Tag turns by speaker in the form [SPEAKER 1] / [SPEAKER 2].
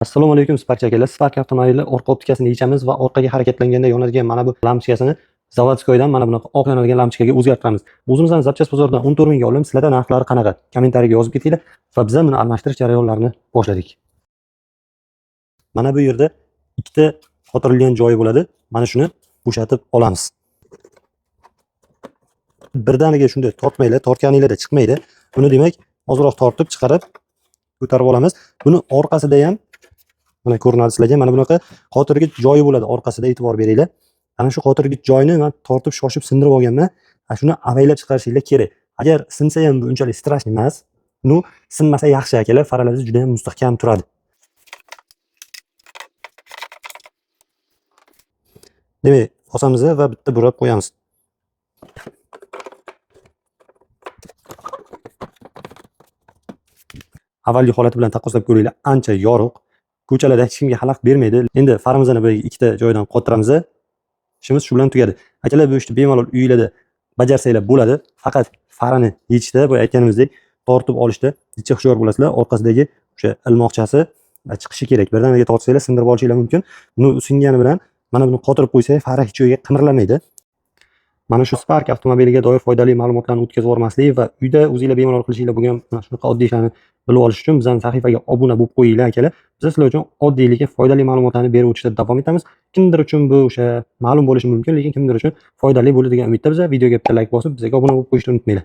[SPEAKER 1] Assalomu alaykum Spark akalar. Spark avtomobili orqa optikasini yechamiz va orqaga harakatlanganda yonadigan mana bu lampochkasini заводскойdan mana bunaqa oq yonadigan lampochkaga o'zgartiramiz. O'zimizdan запчасть bozoridan 14 mingga oldim. Sizlarda narxlari qanaqa? Kommentariyaga yozib ketinglar va biz ham buni almashtirish jarayonlarini boshladik. Mana bu yerda ikkita qotirilgan joyi bo'ladi. Mana shuni bo'shatib olamiz. Birdaniga shunday tortmanglar, tortganinglarda chiqmaydi. Buni demak ozroq tortib chiqarib ko'tarib olamiz. Buni orqasida ham mana ko'rinadi sizlarga, mana bunaqa qotirgich joyi bo'ladi orqasida, e'tibor beringlar. Ana shu qotirgich joyini men tortib shoshib sindirib olganman. Ana shuni avaylab chiqarishinglar kerak. Agar sinsa ham bu unchalik страшный emas. Ну, sinmasa yaxshi akalar, faralaringiz juda ham mustahkam turadi. Demak, bosamiz va bitta burab qo'yamiz. Avvalgi holati bilan taqqoslab ko'ringlar, ancha yorug'. Ko'chalarda hech kimga xalaqit bermaydi. Endi farimizni bu ikkita joydan qotiramiz. Ishimiz shu bilan tugadi. Akalar, bu ishni bemalol uyinglarda bajarsanglar bo'ladi. Faqat farini yechishda, boya aytganimizdek, tortib olishda jicha hushyor bo'lasizlar. Orqasidagi o'sha ilmoqchasi chiqishi kerak. Birdaniga tortsanglar sindirib olishinglar mumkin. Buni singani bilan mana buni qotirib qo'ysak, fara hech joyga qimirlamaydi. Mana shu Spark avtomobiliga doir foydali ma'lumotlarni o'tkazib yubormaslik va uyda o'zinglar bemalol qilishinglar bo'lgan mana shunaqa oddiy ishlarni bilib olish uchun bizning sahifaga obuna bo'lib qo'yinglar akalar. Biz sizlar uchun oddiy lekin foydali ma'lumotlarni berib o'tishda davom etamiz. Kimdir uchun bu o'sha ma'lum bo'lishi mumkin, lekin kimdir uchun foydali bo'ladi degan umidda biz videoga bitta like bosib, bizga obuna bo'lib qo'yishni unutmanglar.